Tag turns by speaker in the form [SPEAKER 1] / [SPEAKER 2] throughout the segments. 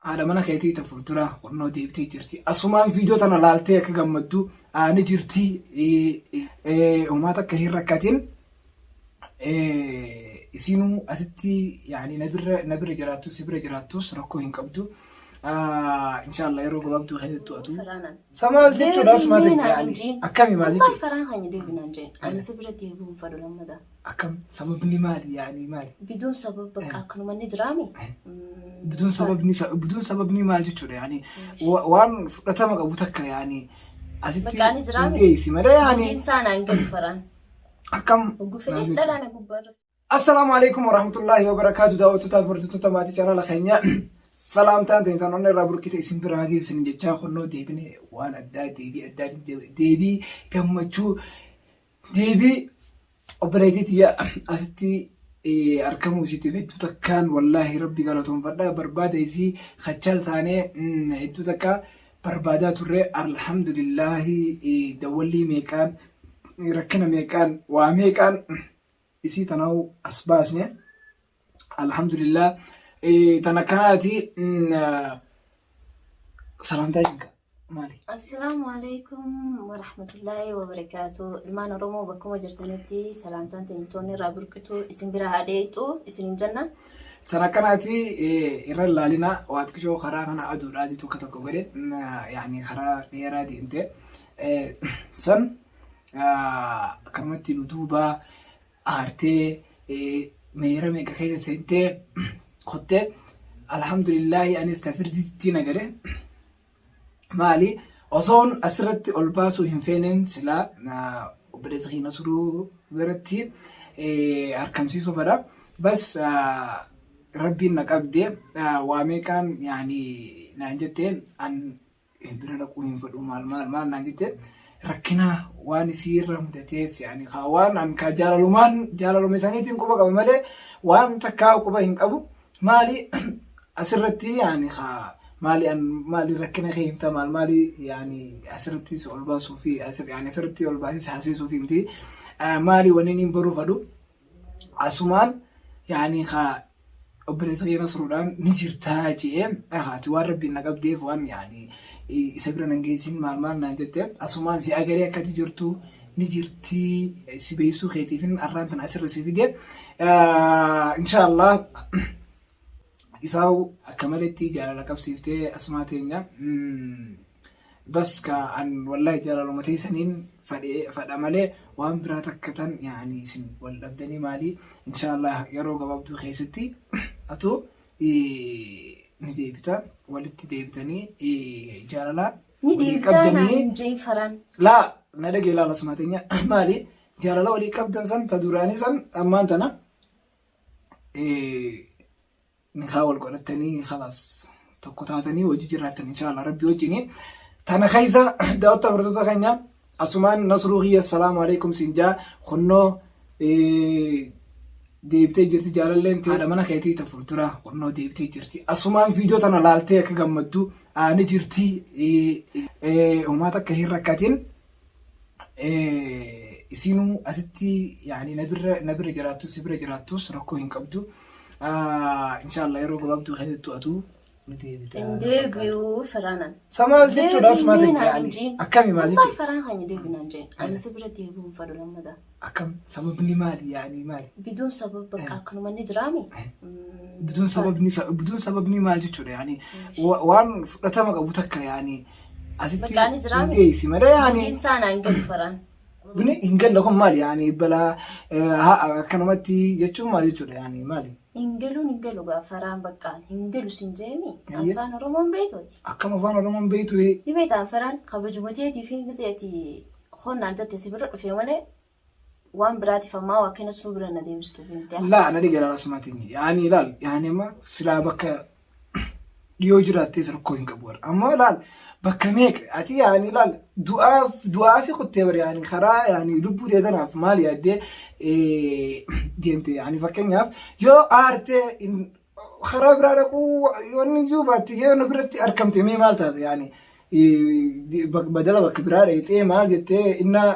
[SPEAKER 1] Haadha mana keetii ta fuulduraa kunnoo deebitee jirti. Asumaan viidiyoo tana laaltee akka gammaddu ni jirti. Homaa takka hin rakkatin. Isinuu asitti yaani na bira na bira jiraattus si bira jiraattus rakkoo hin qabdu. Inshaallah yeroo gabaabduu keessatti to'atu.
[SPEAKER 2] Faraanaan.
[SPEAKER 1] Sa maal jechuudha asuma
[SPEAKER 2] Deebii naan
[SPEAKER 1] yaani
[SPEAKER 2] hin jeen.
[SPEAKER 1] akkami maal
[SPEAKER 2] Maal
[SPEAKER 1] jechuudha?
[SPEAKER 2] faraan keenya deebii naan jeen. Ani si bira deebi'uun fadhu lammata.
[SPEAKER 1] Akkam sababni maali yaani maali?
[SPEAKER 2] Biduun sabab bakka akkanuma inni jiraami.
[SPEAKER 1] Biduun sababni biduun sababni maal jechuudha yaani waan fudhatama qabu takka yaani asitti
[SPEAKER 2] Bakka ani jiraami.
[SPEAKER 1] dhiyeessi malee yaani
[SPEAKER 2] Dubbiin isaa naan galu faraan.
[SPEAKER 1] akkam
[SPEAKER 2] Oguu
[SPEAKER 1] maal
[SPEAKER 2] fedhis
[SPEAKER 1] jechuudha?
[SPEAKER 2] dhalaa na gubbaarra.
[SPEAKER 1] Assalaamu alaikum warahmatullahi wabarakaatu daawwattootaa fi hordoftoota maatii chaanala keenya salaamtaan ta'e tan onna irraa burqite isin biraa geessin jechaa kunnoo deebine waan addaa deebii addaa deebii gammachuu deebii obboleettii tiyya asitti argamuu isiitiif hedduu takkaan wallaahi rabbi galatoonfadha barbaada isii kachaal taanee hedduu takka barbaadaa turre alhamdulillaahi dawwallii meeqaan rakkina meeqaan waa meeqaan isii tanaa'u as baasne alhamdulillah tan akkanaati salaamtaa jinka maali
[SPEAKER 2] Assalaamu alaikum warahmatullaahi wabarakaatu. Ilmaan Oromoo bakkuma jirtanitti salaamtaan teenyitoonni irraa burqitu isin bira haa dheeyxu isin hin jenna.
[SPEAKER 1] Tan akkanaati irra laalina waa xiqqishoo karaa kana aduudhaati tokko tokko godhe yaani karaa dheeraa deemte san akkanumatti nu duubaa aartee meera meeqa keessa seentee kottee alhamdulillaahi anis ta firdiitti nagale maali osoon asirratti ol baasuu hin feeneen silaa obboleessa kiyya Nasruu biratti arkamsiisuu fedha bas rabbiin na qabde waa meeqaan yaani naan jette an bira dhaquu hin fedhu maal maal maal naan jette rakkina waan isii irra mudatees yaani kaa waan an kaa jaalalumaan jaalaluma isaniitiin quba qaba malee waan takkaa quba hin qabu maali asirratti yaani kaa maali an maali rakkina kee himta maal maali yaani asirratti si ol baasuu fi yaani asirratti ol baasee si haasisuu fi miti maali wanni inni baruu fedhu asumaan yaani kaa obboleessa kee Nasruudhaan ni jirtaa je'ee haati waan rabbiin na qabdeef waan yaani isa bira nan geessin maal maal naan jette asumaan si agaree akkati jirtu ni jirtii si beeksisuu keetiifin arraan tana asirra si fide inshaallah Isaawu akka maletti jaalala qabsiiftee asumaa teenya. Bas ka an wallahi jaalaluma teessaniin fadhee fadha malee waan biraa takka tan yaani isin wal dhabdanii maali inshaallah yeroo gabaabduu keessatti atu ni deebita walitti deebitanii jaalala
[SPEAKER 2] Ni
[SPEAKER 1] walii
[SPEAKER 2] deebtaa naan
[SPEAKER 1] qabdanii
[SPEAKER 2] hin jeen faraan.
[SPEAKER 1] laa na dhagee laala asumaa teenya maali jaalala walii qabdan san ta duraanii san ammaan tana nikaa wal godhattanii khalaas tokko taatanii hojii jiraattan inshaallah rabbi wajjini tana keessa daawwatta hordoftoota keenya asumaan nasruu kiyya assalaamu alaikum siin jaa kunnoo deebitee jirti jaalalleen ta'e haadha mana keetii ta fuuldura kunnoo deebitee jirti asumaan viidiyoo tana laaltee akka gammaddu ni jirti homaa takka hin rakkatin Isinuu asitti yaani na bira na bira jiraattus si bira jiraattus rakkoo hin qabdu. Inshaallah yeroo gabaabduu keessatti to'atu ni deebita.
[SPEAKER 2] Hin deebi'u faraanan.
[SPEAKER 1] Sa maal jechuudha as maal
[SPEAKER 2] Deebii naan hin
[SPEAKER 1] yaani
[SPEAKER 2] jeen.
[SPEAKER 1] akkami maal
[SPEAKER 2] Maal
[SPEAKER 1] jechuudha?
[SPEAKER 2] faraan keenya deebii naan jeen. Ani si bira deebi'uu hin fedhu lammata.
[SPEAKER 1] Akkam sababni maali yaani maali?
[SPEAKER 2] Biduun sabab bakka akkanuma inni jiraami.
[SPEAKER 1] Biduun sababni biduun sababni maal jechuudha yaani waan fudhatama qabu takka yaani asitti
[SPEAKER 2] Bakka ani jiraami.
[SPEAKER 1] hin dhiyeessi malee yaani
[SPEAKER 2] Dubbiin isaa naan galu faraan.
[SPEAKER 1] sababni hin galle kun maali yaani balaa akkanumatti jechuun maal jechuudha yaani maali?
[SPEAKER 2] Hin galuun hin galu gaa faraan bakka hin galu sin jeemi.
[SPEAKER 1] Ayye.
[SPEAKER 2] Afaan Oromoon beektuuti.
[SPEAKER 1] Akkam afaan Oromoon beektu
[SPEAKER 2] Ni beektaa faraan kabajumateetii fi giseeti honnaan jette si bira dhufee malee waan biraatiif ammaa waa kennas nu bira na deebistuuf hin ta'e.
[SPEAKER 1] Laa na dhigala asumaatiin yaani laal yaani amma silaa bakka dhiyoo jiraattees rakkoo hin qabu warra amma laal bakka meeqa ati yaani laal du'aaf du'aafi kuttee bara yaani karaa yaani lubbuu tee tanaaf maal yaaddee deemte yaani fakkeenyaaf yoo aartee karaa biraa dhaquu wanni iyyuu baatte yoo na biratti argamte mee maal taate yaani badala bakka biraa dhaqxee maal jettee innaa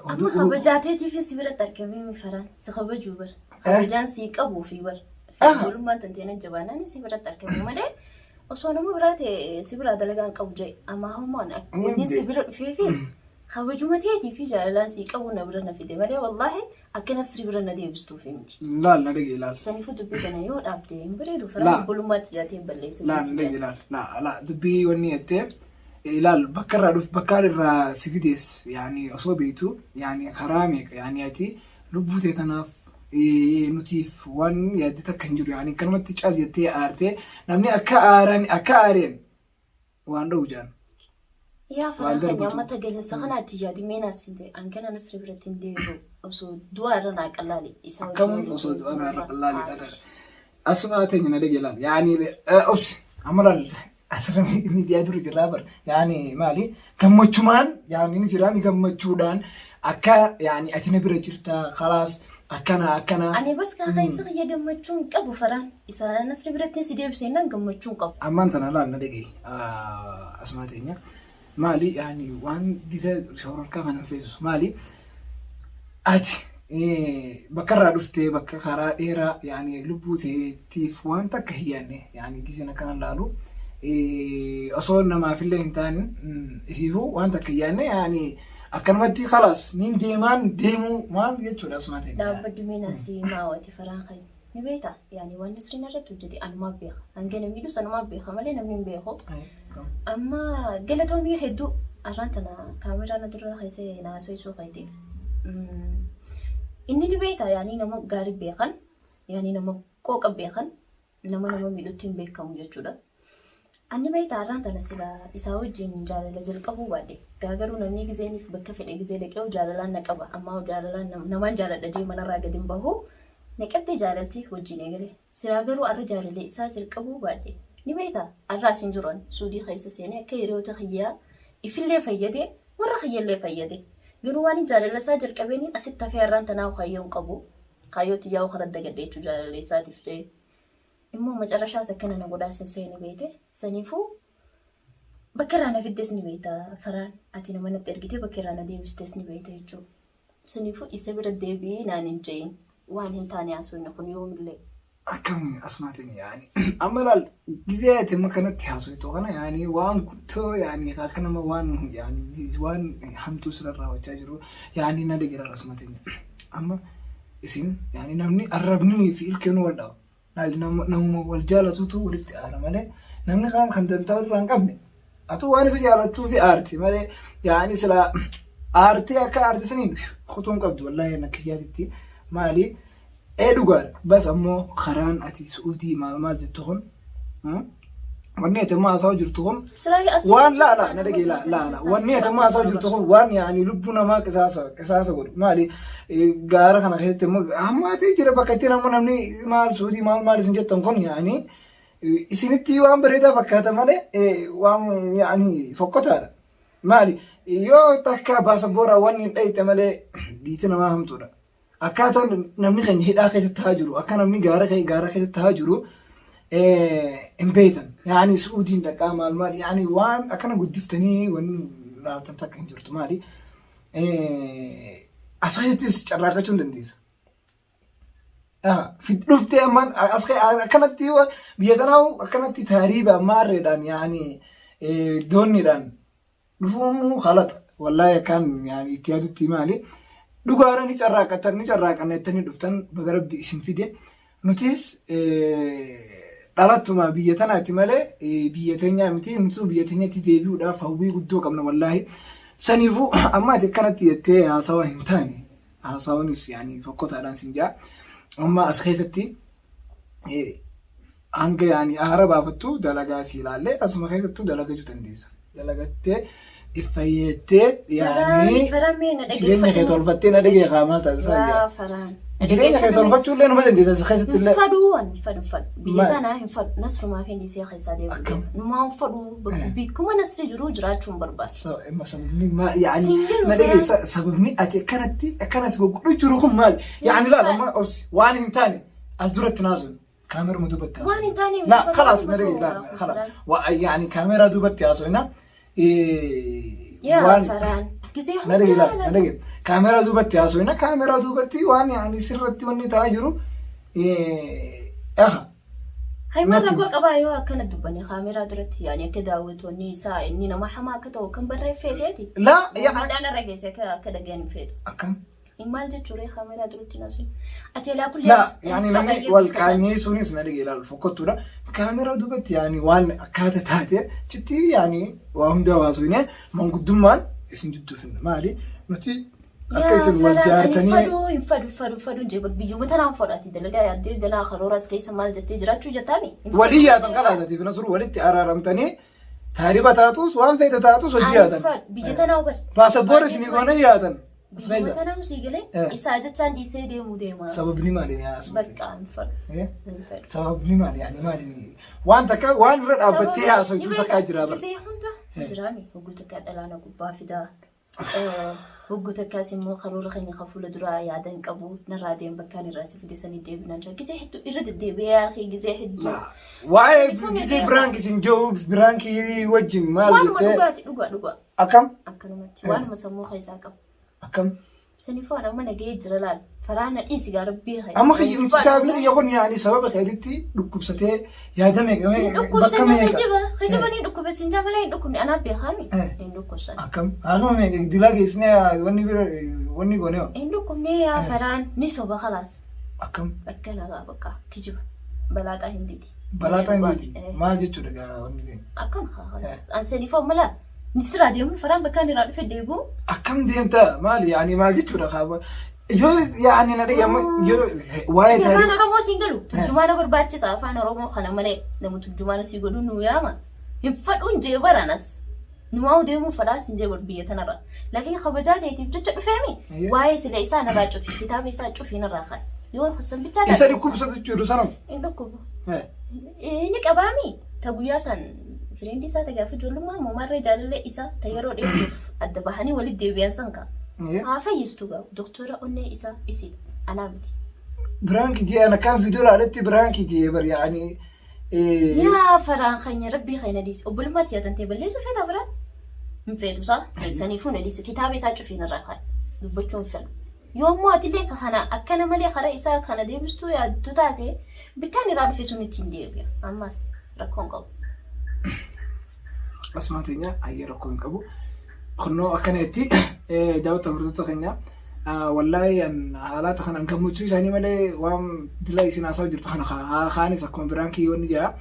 [SPEAKER 2] Amma kabajaateetiif si biratti argamee faraan si kabajuu bara. Kabajaan si qabuu fi bara. Ijoollummaan tanteen jabaanaan si biratti argame malee Osoo nama biraa ta'e si biraa dalagaa hin qabu jee amma homaan
[SPEAKER 1] Ni
[SPEAKER 2] wanni si
[SPEAKER 1] beek-
[SPEAKER 2] bira dhufeefis kabajuma teetii fi jaalalaan sii qabu na bira na fide malee wallaahi akka Nasri bira na deebistuufi miti.
[SPEAKER 1] Laal na dhagaye laal.
[SPEAKER 2] Saniifuu dubbii kana yoo dhaabde hin bareedu
[SPEAKER 1] Laa.
[SPEAKER 2] firaa obbolummaatti jaatee hin balleessin.
[SPEAKER 1] Laal na dhagaye laal. Laa laa dubbii wanni jettee ilaal bakka irraa dhuf bakka irraa si fides yaani osoo beektu yaani karaa meeqa yaani ati lubbuu tee tanaaf nutiif waan yaadde takka hin jiru yaani akkanumatti cal jettee aartee namni akka aaran akka aareen waan dha'u jaan.
[SPEAKER 2] Yaa
[SPEAKER 1] Waan
[SPEAKER 2] faraa keenya
[SPEAKER 1] darbutu.
[SPEAKER 2] amma tagalinsa kanaatti yaadi meenaas hin ta'e an kana Nasri biratti hin deebi'u osoo du'a irra naa qallaali isa wajjin
[SPEAKER 1] Akkam
[SPEAKER 2] waliin
[SPEAKER 1] osoo du'a naa irra
[SPEAKER 2] deebi'u
[SPEAKER 1] qallaali
[SPEAKER 2] irra.
[SPEAKER 1] dha. Asuma teenya na dhage laal. Yaani obsi amma laal asirra miidiyaa dura jirraa bar. Yaani maali gammachumaan yaani ni jira ni gammachuudhaan akka yaani ati na bira jirta khalaas akkana akkana.
[SPEAKER 2] Ani bas kaa keessa kiyya gammachuu hin qabu faraan isa Nasri biratti si deebisee naan gammachuu hin qabu.
[SPEAKER 1] Ammaan tana laal na dhage asuma teenya. Maali yaani waan dida shororkaa kana hin feesisu maali ati bakka irraa dhuftee bakka karaa dheeraa yaani lubbuu teetiif waan takka hin yaadne yaani gizeen akkana laalu osoo namaafillee hin taane ifiifuu waan takka hin yaadne yaani akkanumatti khalaas nin deemaan deemuu maal jechuudha asuma ta'e.
[SPEAKER 2] Dhaabbaddu mee nasii maawati faraan kan ni beekta yaani waan Nasriin irratti hojjete anumaa beeka hanga namni miidhus anumaa beeka malee namni hin beeku. Amma galatoomii hedduu arraan tana kaameraa na dura keessee na haasofisuu keetiif. Inni ni beekta yaani nama gaarii beekan yaani nama qooqa beekan nama nama miidhutti hin beekamu jechuudha. Anni beekta arraan tana sila isaa wajjin jaalala jalqabuu baadhe. Gaa garuu namni gizeeniif bakka fedhe gizee dhaqee jaalalaan na qaba. Ammaa jaalalaan namaan jaaladha jee manarraa gadi hin bahu. Na qabdee jaalalti wajjin eegale. Silaa garuu arra jaalalee isaa jalqabuu baadhe. Ni beekta arra as hin jiru ani suudii keessa seenee akka hiriyoota kiyyaa ifillee fayyade warra kiyyallee fayyade. Garuu waan jaalala isaa jalqabeeniin asitti hafee arraan tanaa kaayyoo hin qabu. Kaayyoo tiyyaa karaa dagadhe jechuu jaalala isaatiif jee. Immoo macarrashaas akkana na godhaa sin seeni beekte. Saniifuu bakka irraa na fiddes ni beekta faraan ati nama natti ergitee bakka irraa na deebistes ni beekta jechuudha. Saniifuu isa bira deebi'ii naan hin je'in waan hin taane haasofni kun yoomillee.
[SPEAKER 1] Akkam asuma teenya yaani amma laal gizee ati amma kanatti haasoftu kana yaani waan guddoo yaani akka nama waan yaani waan hamtuu sirra raawwachaa jiru yaani na dhigira asuma teenya amma isin yaani namni arrabninii fi ilkeen wal dhawa laal namuma wal jaalatutu walitti aara malee namni kaan kan dantaa irraa hin qabne atu waan isa jaalattuu fi aarti malee yaani silaa aartee akka aarte saniin kutuu hin qabdu wallaahi akka kiyyaatitti maali ee dhugaadha bas ammoo karaan ati su'uudii maal maal jettu kun wanni ati amma haasa'aa jirtu kun waan laa laa na dhagee laa laa laa wanni ati amma haasa'aa jirtu kun waan yaani lubbuu namaa qisaasa qisaasa godhu maali gaara kana keessatti immoo hammaatee jira bakka ittiin ammoo namni maal su'uudii maal maal isin jettan kun yaani isinitti waan bareedaa fakkaata malee waan yaani fokkotaadha. Maali yoo takka baasaboora wanni hin dhayite malee biitti namaa hamtuudha. Akkaataan namni keenya hidhaa keessa taa'aa jiru akka namni gaara gaara keessa taa'aa jiru hin beektan. Yaani su'uudiin dhaqaa maal maal yaani waan akkana guddiftanii wanni laaltan takka hin jirtu maali. As keessattis carraaqachuu hin dandeessa. Dhuftee amma as akkanatti biyya tanaa akkanatti taariiba maarreedhaan yaani doonniidhaan dhufuun halaxa. Wallaahi akkaan yaani itti yaadutti maali dhugaadha ni carraaqatan ni carraaqanna jettanii dhuftan baga rabbi isin fide. Nutis dhalattuma biyya tanaati malee biyya teenyaa miti nuti biyya teenyatti deebi'uudhaaf hawwii guddoo qabna wallaahi. Saniifuu amma ati akkanatti jettee haasawa hin taane haasawanis yaani fokkotaadhaan sin jaa. Amma as keessatti hanga yaani aara baafattu dalagaa si ilaallee asuma keessattuu dalagachuu dandeessa. Dalagattee if fayyettee yaani
[SPEAKER 2] Faraan mee na
[SPEAKER 1] jireenya kee
[SPEAKER 2] dhaggeeffadhu.
[SPEAKER 1] tolfattee na dhagee qaamaa taasisaa
[SPEAKER 2] Yaa
[SPEAKER 1] jira.
[SPEAKER 2] faraan.
[SPEAKER 1] Jireenya kee tolfachuu illee numa dandeessa as keessatti
[SPEAKER 2] Hin
[SPEAKER 1] illee.
[SPEAKER 2] fadhu ani hin fadhu hin fadhu. Biyya
[SPEAKER 1] Maal?
[SPEAKER 2] tanaa hin fadhu. Nasrumaa fi nisee keessaa deemu
[SPEAKER 1] Akkam?
[SPEAKER 2] deema. Numaa hin fadhu. Bikkuma nasri jiru jiraachuu hin barbaadu.
[SPEAKER 1] Amma sababni maal yaani
[SPEAKER 2] Single
[SPEAKER 1] na dhagee
[SPEAKER 2] ofirraa-
[SPEAKER 1] sababni ati akkanatti akkanas goggodhu jiru kun maali? Yaani laala amma obsi waan hin taane as duratti naasuun kaameruma duubatti
[SPEAKER 2] Waan hin taane
[SPEAKER 1] La خلاص na dhagee laala خلاص yaani kaameraa duubatti haasofna.
[SPEAKER 2] Yaa
[SPEAKER 1] Waan
[SPEAKER 2] faraan. Gisee
[SPEAKER 1] na dhagee laala na
[SPEAKER 2] hundaa
[SPEAKER 1] dhagee kaameraa duubatti haasofna kaameraa duubatti waan yaani sirratti wanni ta'aa jiru aha.
[SPEAKER 2] Hay maal
[SPEAKER 1] Natti
[SPEAKER 2] rakkoo
[SPEAKER 1] himte.
[SPEAKER 2] qabaa yoo akkana dubbanne kaameraa duratti yaani akka daawwattoonni isaa inni nama hamaa akka ta'u kan barreeffeeteeti.
[SPEAKER 1] Laa yaa
[SPEAKER 2] Miidhaan irra geesse akka akka dhagayan hin feetu.
[SPEAKER 1] Akkam?
[SPEAKER 2] Inni maal jechuudha kaameraa duratti naasuun. Ati alaa kullee
[SPEAKER 1] Laa yaani namni wal qaanyeessuunis na dhige ilaalu fokkottuudha. Kaameraa duubatti yaani waan akkaata taate citti yaani waa hundaa baasuu manguddummaan isin jidduu finna maali nuti akka isin wal jaartanii
[SPEAKER 2] Faduu hin fadu fadu fadu hin jeequ biyyuma tanaan fudhati dalagaa yaaddee ganaa karooras keessa maal jettee jiraachuu jettaami.
[SPEAKER 1] Walii yaatan kalaasatiif nasru walitti araaramtanii taariba taatus waan feete taatus hojii yaatan.
[SPEAKER 2] Biyya tanaa bar.
[SPEAKER 1] Paasapoora isinii goona yaatan.
[SPEAKER 2] Biyyuma tanaa sii galee isaa jechaan dhiisee deemuu deema.
[SPEAKER 1] Sababni maali yaa asumti?
[SPEAKER 2] Bakka hin fadhu. Hin fadhu.
[SPEAKER 1] Sababni maali yaani maali? Waan takka waan irra dhaabbattee haasoftu takkaa jira bara.
[SPEAKER 2] Gisee hunda jiraami hogguu takka dhalaana gubbaa fidaa. Hogguu takkaas immoo karoora keenya kan fuula duraa yaada hin qabu narraa deem bakkaan irraa si fide sanii deebinaan jira. Gisee hedduu irra deddeebi'ee akhi gisee hedduu.
[SPEAKER 1] Waa'ee gisee biraanki isin jiru biraankii wajjin maal
[SPEAKER 2] Waanuma
[SPEAKER 1] jettee
[SPEAKER 2] dhugaati dhugaa dhugaa
[SPEAKER 1] akkam
[SPEAKER 2] akkanumatti waanuma sammuu keessaa qabu.
[SPEAKER 1] Akkam?
[SPEAKER 2] Saniifuu ani amma nagahee jira laal. Faraa na dhiisi gaa rabbii kee.
[SPEAKER 1] Amma sababni kiyya kun yaani sababa keetitti dhukkubsatee yaada meeqa
[SPEAKER 2] Hin
[SPEAKER 1] meeqa bakka
[SPEAKER 2] dhukkubsan
[SPEAKER 1] meeqa.
[SPEAKER 2] kijiba. Kijiba ni dhukkube sin jaa malee hin dhukkubne anaa beekaami. Hin dhukkubsan.
[SPEAKER 1] Akkam? Haaluma meeqa dilaa geessinee wanni bira wanni goonee hoo?
[SPEAKER 2] Hin dhukkubne yaa faraan ni soba kalaas.
[SPEAKER 1] Akkam?
[SPEAKER 2] Akkana gaa bakka kijiba. Balaaxaa hin diiti.
[SPEAKER 1] Balaaxaa hin diiti. Maal jechuudha gaa wanni ta'e?
[SPEAKER 2] Akkana haa kalaas. An saniifoo mala Ni siraa deemu faraan bakka inni irraa dhufe deebi'u.
[SPEAKER 1] Akkam deemta maali yaani maal jechuudha kaaba yoo yaani na dhigi amma yoo waa'ee
[SPEAKER 2] Afaan
[SPEAKER 1] taarifa
[SPEAKER 2] Oromoo siin galu. Turjumaana barbaachisa afaan Oromoo kana malee nama turjumaana sii godhu nu yaama. Hin fadhuun jee baranas. Numaa deemuu fadhaa siin jee bar biyya tanarra. Laakiin kabajaa ta'eetiif jecha dhufeemi.
[SPEAKER 1] Ayyee.
[SPEAKER 2] Waa'ee sila isaa narraa cufi kitaaba isaa cufi narraa kaa'i. Yoo san bichaa
[SPEAKER 1] isa dhukkubsatu jiru sanum.
[SPEAKER 2] Hin dhukkubu. Ni qabaami. Ta guyyaa san fireendii isaa ta gaafa ijoollummaa moomaarree jaalallee isaa ta yeroo dheertuuf adda bahanii walitti deebi'an san kaa. Haa fayyistu gaa doktora onnee isaa isi anaa miti.
[SPEAKER 1] Biraanki jee ana kan viidiyoo ilaaletti biraanki jee bar yaani.
[SPEAKER 2] Yaa faraan keenya rabbii keenya dhiisi obbolummaa tiyya tantee balleessuu feeta faraan. Hin feetu isaa saniifuu na dhiisi kitaaba isaa cufiin irraa kaa'e dubbachuu hin fedhu. Yoo immoo atillee ka kana akkana malee karaa isaa kana deebistuu yaaddu taate bikkaan irraa dhufe sun ittiin deebi'a. Ammas rakkoo hin qabu.
[SPEAKER 1] Asuma teenya hayyee rakkoo hin qabu. Kunnoo akkanatti daawwattoota hordoftoota keenya wallaahi haalaata kanaan gammachuu isaanii malee waan dila isin haasa'u jirtu kana kaanis akkuma biraan kiyyoonni jira.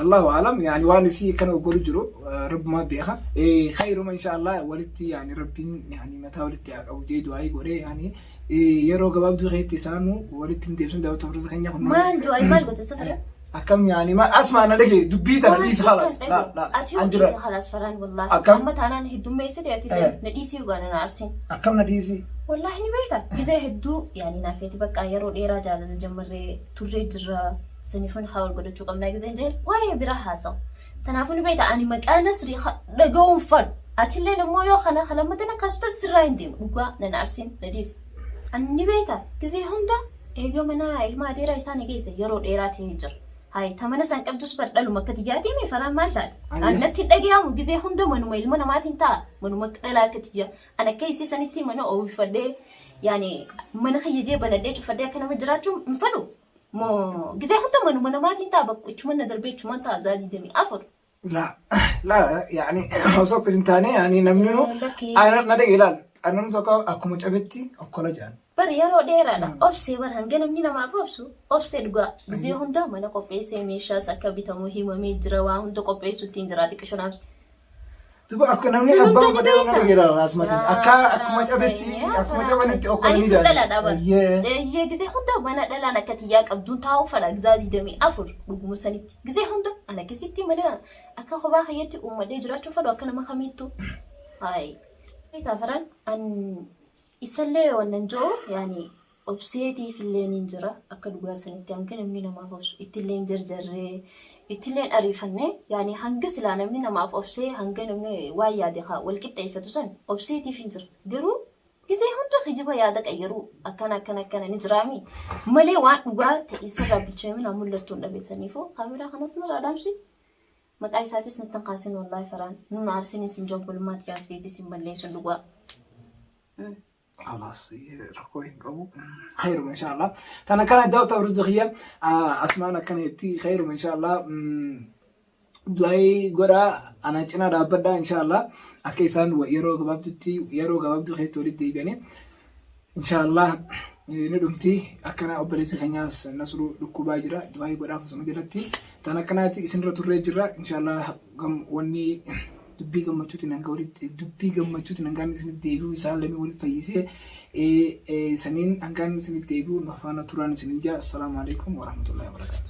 [SPEAKER 1] Allahu alam yani waan isii akkana godhu jiru rabbumaa beeka. Khayruma insha Allah walitti yani rabbiin yani mataa walitti haa qabu jee du'aayii godhee yani yeroo gabaabduu keessatti isaanu walitti hin deebisuun daawwattoota hordoftoota keenya kun.
[SPEAKER 2] Maal du'aayii maal goota safara?
[SPEAKER 1] Akkam yani ma asmaa na dhage dubbii tana dhiisi khalaas. La la
[SPEAKER 2] Ati yoo
[SPEAKER 1] an dura
[SPEAKER 2] dhiisi khalaas faraan wallaahi.
[SPEAKER 1] Akkam?
[SPEAKER 2] Amma taanaan heddummeessite ati na dhiisii dhugaa na arsin.
[SPEAKER 1] Akkam na dhiisi?
[SPEAKER 2] Wallaahi ni beekta. Gizee hedduu yaani naafeeti bakka yeroo dheeraa jaalala jammarree turree jirra saniifuu ni haa wal godhachuu qabnaa gizeen jeen waa'ee biraa haasawu. Tanaafuu ni beekta ani maqaa Nasrii dhaga'uun fadhu. Atilleen immoo yoo kana lammata na kaasuta sirraa hin deemu dhugaa nan arsin na dhiisi. Ani ni beekta gizee hunda eega mana ilma adeeraa isaa na geesse yeroo dheeraa ta'ee jira. Hayi ta mana san qabdus bar dhaluma akka tiyyaatii mee faraan maal taate? Ani natti hin dhagayamu gizee hunda manuma ilma namaatiin ta'a manuma dhalaa akka tiyyaa. An akka isii sanitti mana oowwifadhee yaani mana kiyya jee banadhee cufadhee akka nama jiraachuu hin fedhu. Moo gizee hunda manuma namaatiin ta'a bakka ichuman na darbee ichuman ta'a zaa 24.
[SPEAKER 1] La la yaani osoo akkas hin taane yaani namni nu
[SPEAKER 2] Lakkii.
[SPEAKER 1] na dhage ilaal namni tokko akkuma cabetti okkola jedhan.
[SPEAKER 2] Bar yeroo dheeraadha. Obsee bar hanga namni namaaf obsu obsee dhugaa. Gizee hunda mana qopheessee meeshaas akka bitamu himamee jira waa hunda qopheessu ittiin jira xiqqisho naaf.
[SPEAKER 1] Duba akka namni
[SPEAKER 2] Sun
[SPEAKER 1] abbaan
[SPEAKER 2] hunda ni
[SPEAKER 1] fedhee nama
[SPEAKER 2] beekta.
[SPEAKER 1] dhageera asmatiin. Akka akkuma
[SPEAKER 2] Yaa
[SPEAKER 1] cabetti
[SPEAKER 2] yaa
[SPEAKER 1] akkuma
[SPEAKER 2] faraa.
[SPEAKER 1] cabanitti okkolanii
[SPEAKER 2] Ani sun dhalaadha bar.
[SPEAKER 1] Eeyyee.
[SPEAKER 2] Eeyyee gisee hunda mana dhalaan akka tiyyaa qabduun taa'uu fedha gizaa 24 dhuguma sanitti. Gisee hunda ana akkasitti mana akka kophaa kiyyatti uummadhee jiraachuu fedhu akka nama kamiittuu. Hayi. Beektaa faraan an Isallee wannan ji'u yaani obseetiif illee niin jira akka dhugaa sanitti hanga namni namaaf obsu ittillee hin jarjarree ittillee hin ariifanne yaani hanga silaa namni namaaf obsee hanga namni waan yaade haa wal qixxeeffatu san obseetiif hin jira garuu gisee hunda kijiba yaada qayyaruu akkana akkana akkana ni jiraami malee waan dhugaa ta'e isarraa bilcheeminaa mul'attuun dhabeetaniifu kaameraa kanas nirraa dhaamsi. Maqaa isaatis natti hin kaasin wallaahi faraan nun aarsin isin jobbolummaa tiyyaaf teetis hin balleessun dhugaa.
[SPEAKER 1] Khalaas, rakkoo hin qabu. Khayruma inshallah. Tana kana daawwata hordoftoota kiyya, asmaan akkana jetti. Khayruma inshallah. Du'aayii godhaa, ana cinaa dhaabbadhaa inshallah, akka isaan yeroo gabaabdutti, yeroo gabaabduu keessatti walitti deebi'anii inshallah. Ni dhumti akkana. Obboleessi keenyaas Nasruu dhukkubaa jira, du'aayii godhaaf osuma jalatti. Tan akkanaatti isinirra turree jirra inshallah. Wanni dubbii gammachuutiin hanga walitti, dubbii gammachuutiin hangaan isinitti deebi'u, isaan lamii walitti fayyisee saniin hangaan isinitti deebi'u nu faana turaan isinin jaa. Assalaamu alaikum warahmatullahi wabarakatuh.